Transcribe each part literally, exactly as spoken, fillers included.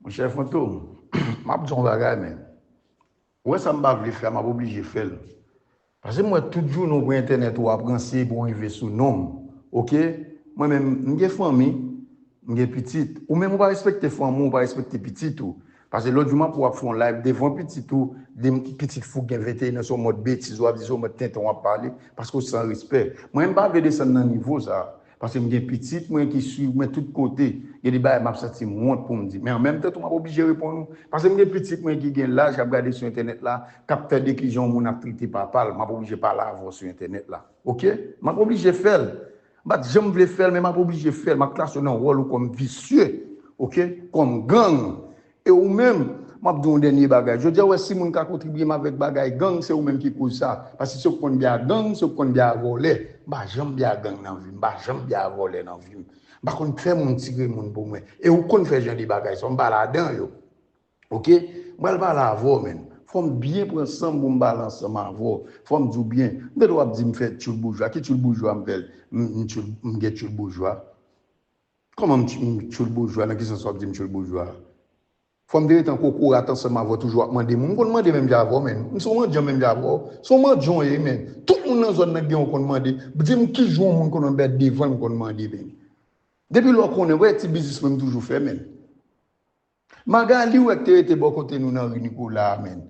Monchè Fantom, m ap di w yon bagay, men. Ou wè sa m pa vle fè a, m ap oblije fè l. Paske m wè tout jounen w pran entènèt ou ap ranse epi w rive sou non m. Oke? Mwen menm, m gen fanmi, m gen pitit. Ou menm ou pa respekte fanmi w, ou pa respekte pitit ou. Paske lòt jou m ap wè w ap fè yon live devan pitit ou, di m pitit fou gen venteyen an, se yon mòd betiz w ap di, se yon mòd tenten w ap pale, paske w san respè. Mwen, m pa vle desann nan nivo sa. Paske m gen pitit mwen ki swiv mwen tout kote. Gen de bagay m ap santi m wont pou m di. Men an menm tan tou, m ap oblije reponn ou. Paske m gen pitit mwen ki gen laj, k ap gade sou entènèt la, k ap tande kijan yon moun ap trete papa l. M ap oblije pale avè w sou entènèt la. Oke? M ap oblije fè l. M pa t janm vle fè l, men m ap oblije fè l. M ap klase w nan wòl ou kòm visye. Oke? Kòm gang. E ou menm, m ap di w yon dènye bagay. Jodi a, w wè si moun ka kontribye m avèk bagay gang, se ou menm ki koz sa. Paske se ou k konn byen ak gang, se ou k konn byen ak vòlè. M pa janm byen ak gang nan vi m, m pa janm byen ak vòlè nan vi m. M pa konn fè moun tire moun pou mwen. E ou konn fè jan de bagay sa, m pa ladan yo. Oke? M pral pale avè w, menn. Fò m byen pran san m pou m pale ansanm avè w. Fò m di w byen. M tande w ap di m fè tchoul boujwa. Ki tchoul boujwa m fè l? M, m tchoul, m gen tchoul boujwa? Kòman m tch-, m tchoul boujwa? Nan ki sans w ap di m tchoul boujwa? Fò m te ret an kokorat ansanm avè w, toujou ap mande moun. M konn mande menm jan avè w, menn. M se yon mandyan menm jan avè w. Se yon mandyan w ye, menn. Tout moun nan zòn nan gen yon konn mande. Di m ki jan yon moun konn anbèt devan l, m konn mande, menn. Depi lè w konnen, wè ti biznis mwen m toujou fè, menn. Magali, w wè k te rete bò kote nou nan ri Nikola a, menn.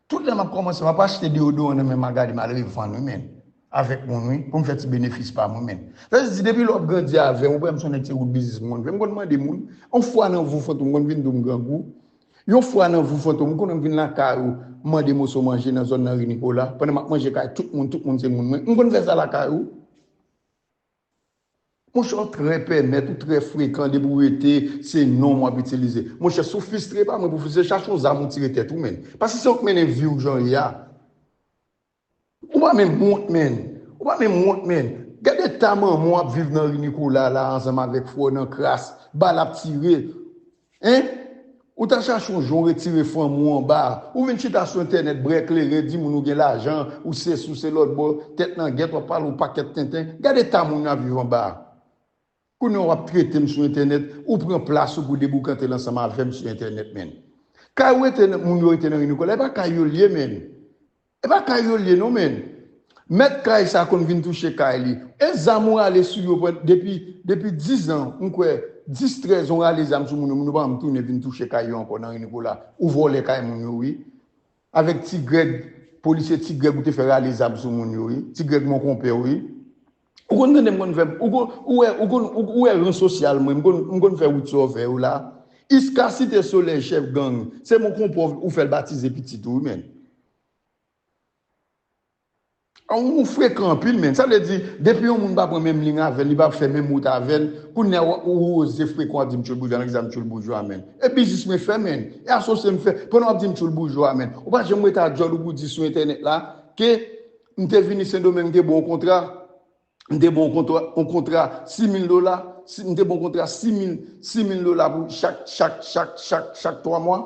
Tout lè m ap kòmanse, m ap achte deyodoran nan men Magali, m al revann, wi, menn. Avèk moun, wi, pou m fè ti benefis pa m, wi, menn. Sa vle di, depi lè w ap grandi avè m, ou wè m se yon nèg se wout biznis m konn fè. M konn mande moun. Yon fwa nan vi w, Fantom, m konn vin di w m grangou. Yon fwa nan vi w, Fantom, m konn vin lakay ou, m mande moso manje nan zòn nan ri Nikola. Pandan m ap manje kay tout moun, tout moun se moun mwen. M konn fè sa lakay ou. Monchè, w trè pèmèt, ou trè frekan, depi w rete, se non w ap itilize. Monchè, si w fistre, pa mwen pou fistre, chache yon zam ou tire tèt ou, menn. Paske se ou k mennen vi w jan w ye a. Ou pa menm wont, menn. Ou pa menm wont, menn. Gade eta manman w ap viv nan ri Nikola la, ansanm avèk frè w nan kras, bal ap tire. Hein? Ou ta chache yon jan w retire fanmi w anba a. Ou vin chita sou entènèt, bwè kleren, di moun ou gen lajan, ou sesi, ou se lòtbò, tèt nan gèt, w ap pale yon pakèt tenten. Gade eta moun nan ap viv anba a. Kounye a w ap trete m sou entènèt, ou pran plas ou pou deboukante l ansanm avè m sou entènèt, menn. Kay ou rete nan, moun yo rete nan ri Nikola, e pa kay yo l ye, menn. E pa kay yo l ye non, menn. Mèt kay sa konn vin touche kay li. E zam ou rale sou yo pran-, depi, depi diz an, m kwè, dis, trèz an w rale zam sou moun yo, moun yo pa janm tounen vin touche kay yo ankò nan ri Nikola. Ou vòlè kay moun yo, wi. Avèk Ti Grèg, polisye Ti Grèg ou te fè rale zam sou moun yo, wi. Ti Grèg mon konpè, wi. Ou konn tande m konn fè, ou konn, ou wè, ou konn, ou, ou wè ran sosyal mwen, m konn, m konn fè wout sa w fè yo la. Iska Site Solèy, chèf gang, se mon konpè w fè l batize pitit ou, wi, menn. Ou frekan anpil, menn. Sa vle di, depi yon moun pa pran menm liy avè l, li pa fè menm wout avè l, kounye a ou, ou oze frekan w ap di m tchoul boujwa, nan ki sa m tchoul boujwa, menn. E biznis mwen fè, menn. E asosye m fè, pandan w ap di m tchoul boujwa, menn. Ou pa janm rete a djòl ou pou di sou entènèt la ke m te vini Sendomeng, m te ba w yon kontra, m te ba w yon kontra, yon kontra sis mil dola, si, m te ba w yon kontra sis mil, sis mil dola pou chak, chak, chak, chak, chak twa mwa.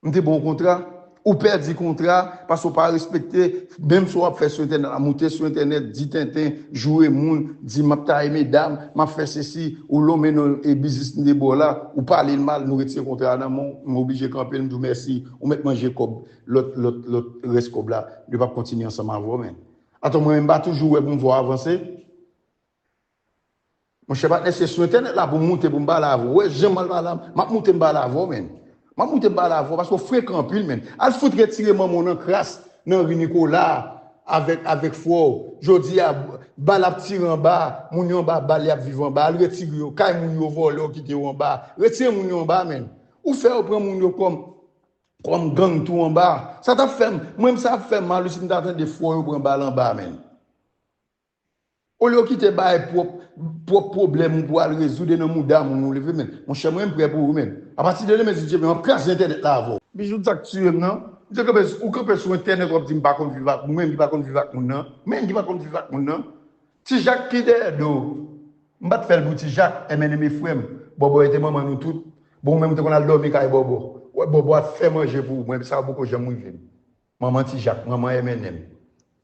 M te ba w kontra, ou pèdi kontra, paske w pa respekte, menm sa w ap fè sou entènèt la, moute sou entènèt, di tenten, joure moun, di m ap taye medam, m ap fè sesi, ou lonmen non e biznis m te ba w la, ou pale l mal, nou retire kontra a nan men w, m oblije kanpe l, m di w mèsi, ou mèt manje kòb, lòt, lòt, lòt rès kòb la, yo p ap kontinye ansanm avè w, menn. Atò, mwen menm, m pa toujou wè pou m fè w avanse? Monchè patnè, se sou entènèt la pou m moute pou m pale avè w. Ou wè jan m al pale, m ap moute m pale avè w, menn. M ap moute m pale avè w paske w frekan anpil, menn. Al fout retire manman w nan kras, nan ri Nikola, avèk, avèk frè w. Jodi a, bal ap tire anba, moun yo anba bal, y ap viv anba. Al retire yo, kay moun yo vòlè, w kite yo anba. Retire moun yo anba, menn. Ou fè yo pran moun yo kòm, kòm gang tou anba. Sa t ap fè m, mwen menm sa ap fè m mal wi si m ta tande frè w yo pran bal anba, menn. Olye w kite bay pwòp, pwòp pwoblèm ou pou al rezoud e nan mouda moun ou leve, menn. Monchè, mwen, m prè pou ou, menn. Apati de demen, si Dye vle, m ap kraze entènèt la avè w. Bijou, sa k tiye m nan. M te kanpe, ou kanpe sou entènèt, w ap di m pa konn viv ak moun, menm ki pa konn viv ak moun nan. Menm ki pa konn viv ak moun nan. Ti Jak ki dèyè do w. M pa t fè l pou Ti Jak, M N M e frè m. Bòbò e te manman nou tout. Bon, ou menm ou te konn al dòmi kay Bòbò. Wè, Bòbò ap fè manje pou ou, mwen, sa poko janm rive m. Manman Ti Jak, manman M N M.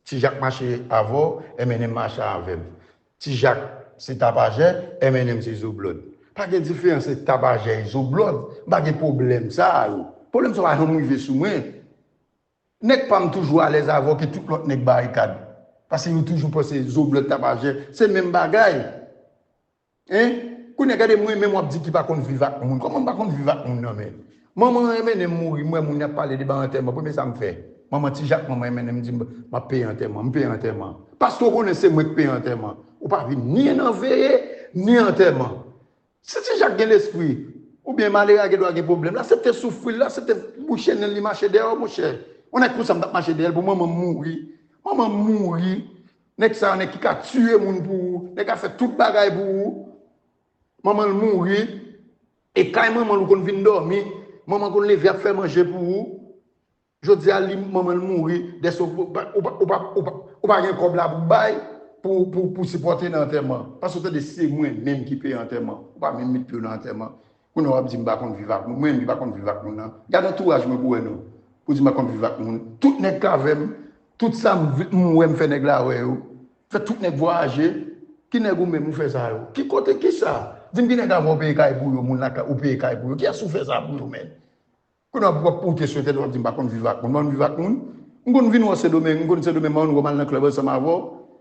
Ti Jak mache avè w, M N M mache avè m. Ti Jak se tapajè, M N M se zoblòd. Pa gen diferans ant tapajè e zoblòd. M pa gen pwoblèm sa a yo. Pwoblèm sa yo pa janm rive sou mwen. Nèg pa m toujou alèz avè w ke tout lòt nèg barikad. Paske yo toujou panse zoblòd tapajè se menm bagay. Hein? Kounye a gade mwen menm w ap di ki pa konn viv ak moun. Kòman m pa konn viv ak moun nan men? Manman M N M mouri, m wè moun y ap pale de bay antèman. Premye sa m fè, manman Ti Jak, manman M N M di m, m ap peye antèman, m peye antèman. Paske w konnen se mwen k peye antèman. Ou pa vin ni nan veye, ni antèman. Si Ti Jak gen lespri, oubyen malere a gen dwa gen pwoblèm, l asepte soufri, l asepte bouche nen l, li mache dèyè w, monchè. Yon nèg konsa m t ap mache dèyè l pou manman m mouri. Manman m mouri. Nèg sa a, nèg ki ka tiye moun pou ou. Nèg ka fè tout bagay pou ou. Manman l mouri. E kay manman l ou konn vin dòmi. Manman konn leve ap fè manje pou ou. Jodi a, li, manman l mouri. Dèske ou pa, ou pa, ou pa, ou pa, ou pa gen kòb la pou bay, pou, pou, pou sipòte nan antèman. Paske w tande se mwen menm ki peye antèman. Ou pa menm met pye w nan antèman. Kounye a w ap di m pa konn viv ak moun. Mwen menm ki pa konn viv ak moun nan. Gade antouraj mwen pou wè non. Pou di m pa konn viv ak moun. Tout nèg k avè m, tout sa m vi- m wè m fè nèg la wè yo. Fè tout nèg vwayaje. Ki nèg ou menm ou fè sa yo? Ki kote, ki sa? Di m ki nèg avè w peye kay pou yo, moun lakay ou peye kay pou yo. Kiyès ou fè sa pou yo menm? Kounye a w ap pote sou entènèt w ap di m pa konn viv ak moun. M pa konn viv ak moun. M konn vin wè w Sendomeng, m konn Sendomeng, m pa konn wè w al nan klèb ansanm avè w.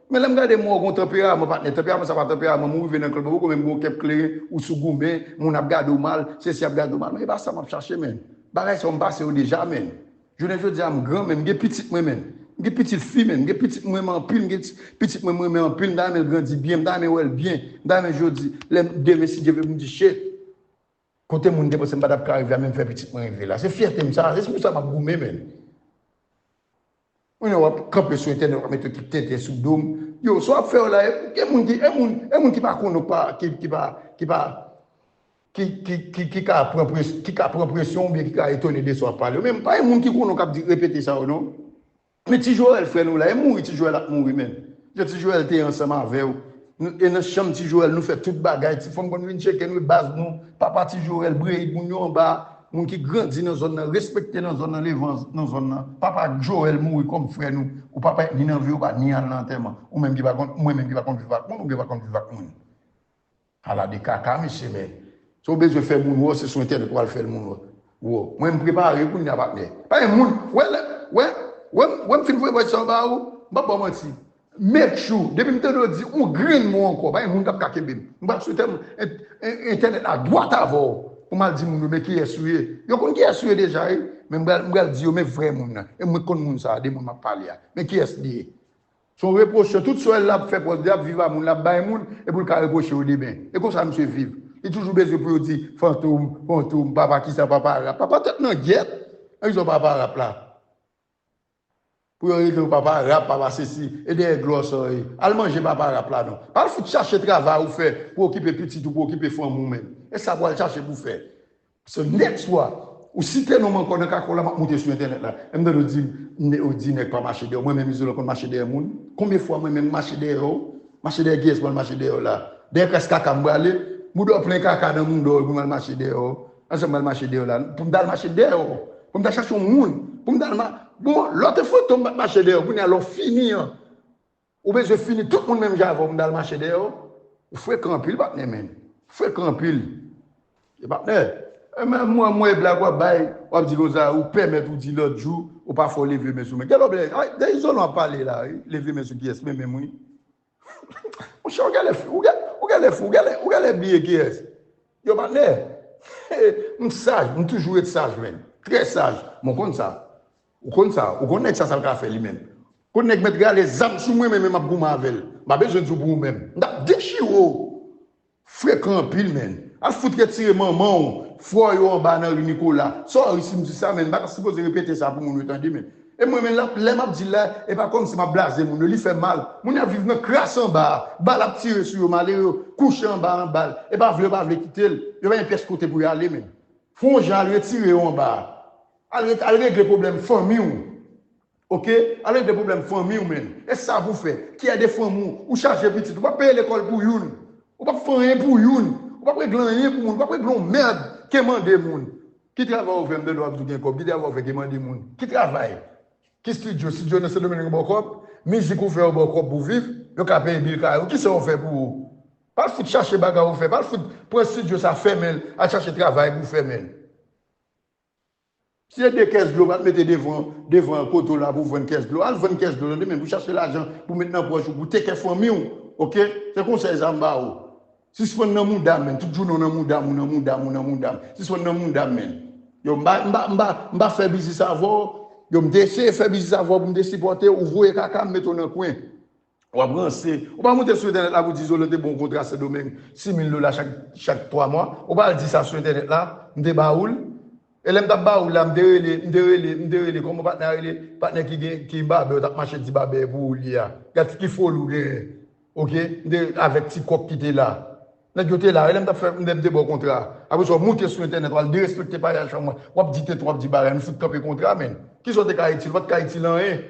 Men lè m gade m wè w gon tanperaman, patnè, tanperaman sa pa tanperaman, m rive nan klèb, ou konn menm gon kèk kleren, ou sou goumen, moun ap gade w mal, sesi ap gade w mal. Men e pa sa m ap chache, menn. Bagay sa yo m pase yo deja, menn. Jounen jodi a m gran, menn, m gen pitit mwen, menn. M gen pitit fi, menn. M gen pitit mwen, m anpil, m gen ti- pitit mwen, mwen renmen anpil, m ta renmen l grandi byen, m ta renmen wè l byen, m ta renmen jodi, lè m- demen, si Dye vle, pou m di, shit, kote moun te panse m pa t ap ka rive a, men m fè pitit mwen rive la. Se fyète m sa, se pou sa m ap goumen, menn. Ou w ap kanpe sou entènèt, w ap mete kèk tenten sou do m. Yo, sa w ap fè yo la, e, e moun ki, e moun, e moun ki pa konnen w pa, ki, ki pa, ki pa, ki, ki, ki, ki ka pran pres- ki ka pran presyon oubyen ki ka etone de sa w ap pale. Men pa e moun ki konnen w k ap di repete sa yo, non. Men Ti Jorèl, frè nou la, e mouri Ti Jorèl ap mouri, menn. Jan Ti Jorèl te ansanm avè w. Nou- E nan chanm Ti Jorèl, nou fè tout bagay. Ti fanm konn vin tcheke nou, e baz nou. Papa Ti Jorèl, breyid moun yo anba. Moun ki grandi nan zòn nan, respekte nan zòn nan, leve an- nan zòn nan. Papa Jorèl mouri kòm frè nou. Ou pa pa ni nan veye, ou pa ni al nan antèman. Ou menm ki pa konn, mwen menm ki pa konn viv ak moun, ou ki pa konn viv ak moun. Ala de kaka, mesye, men. Si w bezwen fè moun wè w, se sou entènèt w al fè moun wè w. Mwen, m prepare kounye a, patnè. Pa gen moun, wè, lè- wè, wè, wè m fin voye vwèt sa yo ba ou, m p ap ba w manti. Make sure, depi m tande w di yon grenn mo ankò, pa gen moun k ap ka kenbe m. M pral sou entè- en- en- entènèt la dwat avè w pou m al di moun yo, men kiyès ou ye. Yo konn kiyès ou ye deja, wi. Men m pral, m pral di yo, men vrè moun nan. E mwen konn moun sa a, de moun m ap pale a. Men kiyès li ye. Se yon repwosyon. Tout sa l ap fè pòz li ap viv a moun, l ap bay moun, epi l ka repwoche yo demen. E konsa misye viv. Li toujou bezwen pou yo di, fantom, fantom, papa kisa, papa rap. Papa tèt nan gyèt. Nan kisa papa rap la? Pou yo rele w papa rap, papa sesi, e dèyè glòs ou ye. Al manje papa rap la non. Pa al fout chache travay ou fè pou okipe pitit ou, pou okipe fanmi w menm. E sa pou al chache pou fè. So next wa, ou site non m ankò nan kakò la, m ap moute sou entènèt la. E m tande w di, m- ou di nèg pa mache dèyè w. Mwen menm Izolan konn mache dèyè moun. Konbyen fwa mwen menm mache dèyè w? Mache dèyè kiyès mwen mache dèyè w la? Dèyè kras kaka m prale? Bouda w plen kaka nan mouda w pou m al mache dèyè w? Ansanm m al mache dèyè w la. Pou m ta al mache dèyè w? Pou m ta chache yon moun? Pou m ta al ma- Bon, lè w te fantom m pa t mache dèyè w. Kounye a lè w fini an, ou bezwen fini tout moun menm jan avè w pou m ta al mache dèyè w? Ou frekan anpil, patnè, menn. Frekan anpil. E patnè, e men mwen, mwen blag w ap bay, w ap di konsa, ou pèmèt ou di lòt jou, ou pa fè w leve men sou mwen. Gade w blè, ay, de Izolan ap pale la, wi. Leve men sou kiyès, men menm, wi. Monchè, ou genlè fi, ou gen- ou genlè fou, ou genlè, ou genlè bliye kiyès. Yo, patnè, m saj, m toujou ret saj, menn. Trè saj. Men w konn sa. Ou konn sa. Ou konn nèg sa, sa l ka fè li menm. Konn nèg mèt rale zam sou mwen, men menm m ap goumen avè l. M pa bezwen di w pou ou menm. M t ap dechire w. Frekan anpil, menn. Al fout retire manman w, frè yo anba nan ri Nikola. Sorry si m di sa, men m pa ta sipoze repete sa pou moun yo tande, menn. E mwen menm, lè m ap di l la, e pa kòmsi m ap blaze moun yo, li fè mal. Moun yo ap viv nan kras anba a, bal ap tire sou yo, malere yo kouche anba an bal. E pa vle yo pa vle kite l, yo pa gen pyès kote pou yo ale, menn. Fè yon jan al retire yo anba a. Al, ret- al regle pwoblèm fanmi w. Oke? Al regle pwoblèm fanmi w, menn. E sa pou w fè. Ki ede fanmi w? Ou chaje pitit. Ou p ap peye lekòl pou youn. Ou p ap fè anyen pou youn. Ou p ap regle anyen pou moun. Ou p ap regle yon mèd ke mande moun. Ki travay ou fè m tande w ap di w gen kòb? Ki travay ou fè ke mande moun? Ki travay? Ki estidyo? Estidyo nan Sendomeng yo ba w kòb? Mizik ou fè yo ba w kòb pou viv? Yo ka peye bil kay ou? Kisa yo fè pou ou? Pa al fout chache bagay ou fè. Pa al fout pran estidyo sa, fèmen l, al chache travay pou w fèmen l. Si se de kès dlo, pa t mete devan, devan kote w la pou w vann kès dlo. Al vann kès dlo, tande, men pou chache lajan, pou met nan pòch ou, pou teke fanmi w. Oke? Se konsèy sa m ba ou. Sispann nan mouda m, men. Tout jounen w nan mouda m, ou nan mouda m, ou nan mouda m. Sispann nan mouda m, men. Yo, m pa, m pa, m pa, m pa fè biznis avè w. Yo, m te eseye fè biznis avè w pou m te sipòte w, ou voye kaka, m mete w nan kwen. W ap ranse. Ou pa moute sou entènèt la pou di Zolo te ba w kontra Sendomeng, sis mil dola chak, chak twa mwa. Ou pa al di sa sou entènèt la, m te ba ou l. E lè m t ap ba ou l la, m te rele, m te rele, m te rele, kòman patnè a rele? Patnè ki gen, ki babè, w t ap mache di babè pou ou li a. Gad ki foli w genyen. Oke? M te avèk ti kòk ki te la. Nèg yo te la, e lè m t ap fè, m te, m te ba w kontra. Apre sa, w moute sou entènèt, w al derespekte paryaj fanm mwen. W ap di tenten, w ap di bagay, nou fout kanpe kontra, men. Kisa w te ka itil? Ou pa t ka itil anyen.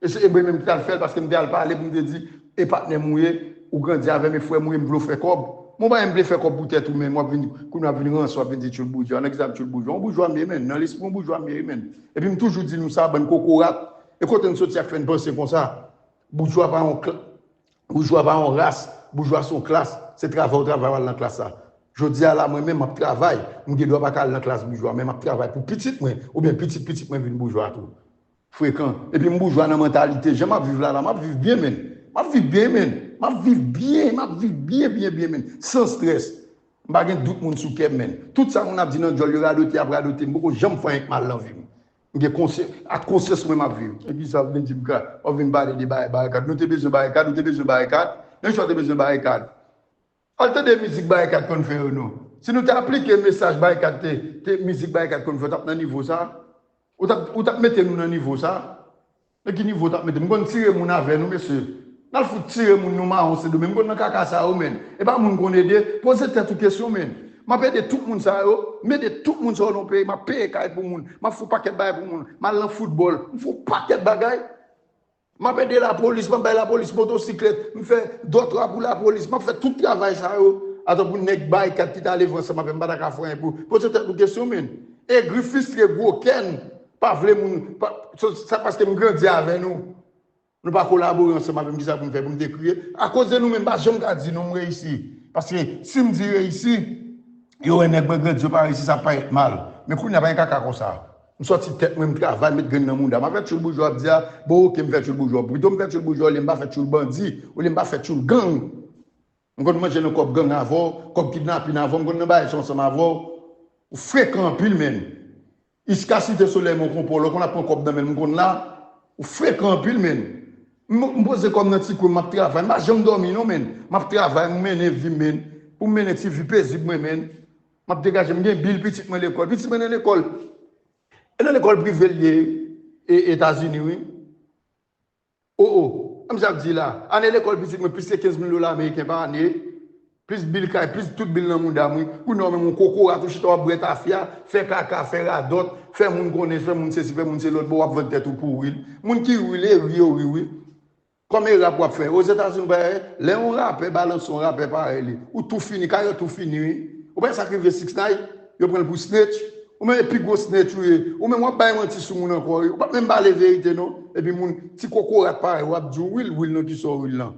E se, e mwen menm ki t al fè l, paske m te al pale pou m te di, e patnè m ou ye, ou grandi avè m, e frè m ou ye, m vle w fè kòb. Mwen pa menm vle fè kòb pou tèt ou, men w ap vin, kounye a w ap vin ranse, w ap vin di tchoul boujwa, nan ki sa m tchoul boujwa? Yon boujwa m ye, men, nan lespri yon boujwa m ye, men. Epi m toujou di nou sa, bann kokorat, e kote n soti ak fè n panse konsa. Boujwa pa yon kla-, boujwa pa yon ras, boujwa se yon klas, se travay ou travay w al nan klas la. Jodi a la, mwen menm, m ap travay, m gen dwa pa ka al nan klas boujwa, men m ap travay pou pitit mwen, oubyen pitit pitit mwen vin boujwa tou. Frekan. Epi m boujwa nan mantalite. Jan m ap viv la, la, m ap viv byen, men. M ap viv byen, men. M ap viv byen, m ap viv byen, byen, byen, men. San strès. M pa gen dout moun sou kè m, men. Tout sa moun ap di nan dyòl yo radote, y ap radote. M poko janm fè anyen k mal nan vi m. M gen konsyans, ak konsyans mwen m ap viv. Nan ki sa w vin di m ka, w ap vin pale de bay-, barikad. Nou te bezwen barikad, ou te bezwen barikad. Nan ki sa w te bezwen barikad? Al tande mizik Barikad konn fè yo non. Si nou te aplike mesaj Barikad te, te, mizik Barikad konn fè, w t ap nan nivo sa? Ou t ap, ou t ap mete nou nan nivo sa? Nan ki nivo w t ap mete? M konn tire moun avè nou, mesye. N al fout tire moun nou mawon Sendomeng. M konn nan kaka sa yo, men. E pa moun konn ede. Poze tèt ou kesyon, men. M ap ede tout moun sa yo. M ede tout moun sa yo nan peyi. M ap peye kay pou moun. M ap fè yon pakèt bagay pou moun. M al nan foutbòl. M fè yon pakèt bagay. M ap ede lapolis, m ap bay lapolis motosiklèt, m fè dòtwa pou lapolis, m ap fè tout travay sa yo. Atan pou nèg Barikad ki t ale viv ansanm avè m, m pa ta ka fè anyen pou. Poze tèt ou kesyon, men. Egri, fristre, gwo kè n, pa vle moun, pa, sa, sa paske m grandi avè nou. Nou pa kolabore ansanm avè m, kisa pou m fè pou m te kriye? Akoz de nou menm, m pa janm ka di non m reyisi. Paske si m di reyisi, yo wè nèg mwen grandi, yo pa reyisi, sa parèt mal. Men kounye a pa gen kaka konsa. M sòti tèt mwen, m travay, m met grenn nan mouda. M ap fè tchoul boujwa ap di a, bon, oke, m fè tchoul boujwa. Pito m fè tchoul boujwa olye m pa fè tchoul bandi, olye m pa fè tchoul gang. M konn manje nan kòb gang avè w, kòb kidnapin avè w, m konn nan bagay sa ansanm avè w. Ou frekan anpil, men. Iska Site Solèy, men w konn pòl, ou konn ap pran kòb nan men l, m konn la. Ou frekan anpil, men. M, m poze kò m nan ti kwen, m ap travay. M pa janm dòmi, non, men. M ap travay, m mennen vi m, men. Pou m mennen ti vi pezib mwen, men. M ap degaje, m gen bil pitit mwen lekòl. Pitit mwen nan lekòl. E nan lekòl prive l ye, e, Etazini, wi. O, o, m sa ap di la. Ane lekòl pitit mwen plis ke kenz mil dola ameriken pa ane. Plis bil kay, plis tout bil nan mouda m, wi. Kounye a w menm yon kokorat, ou chita w ap bwè tafya, fè kaka, fè radòt, fè moun konnen, fè moun sesi, fè moun se lòt bò, w ap vann tèt ou pou wi. Moun ki wi, e ri yo ri, wi. Kòm e rap w ap fè. Ozetazini, w pa wè, lè yon rapè balanse yon rapè parèy li, ou tou fini, karyè w tou fini, wi. Ou pa wè sa k rive Six Nine? Yo pran l pou snitch. Ou menm e pi gwo snitch ou ye. Ou menm w ap bay manti sou moun ankò, wi. Ou p ap menm pale verite, non. Epi moun, ti kokorat parèy, w ap di w wi l, wi l nan kisa w wi l lan.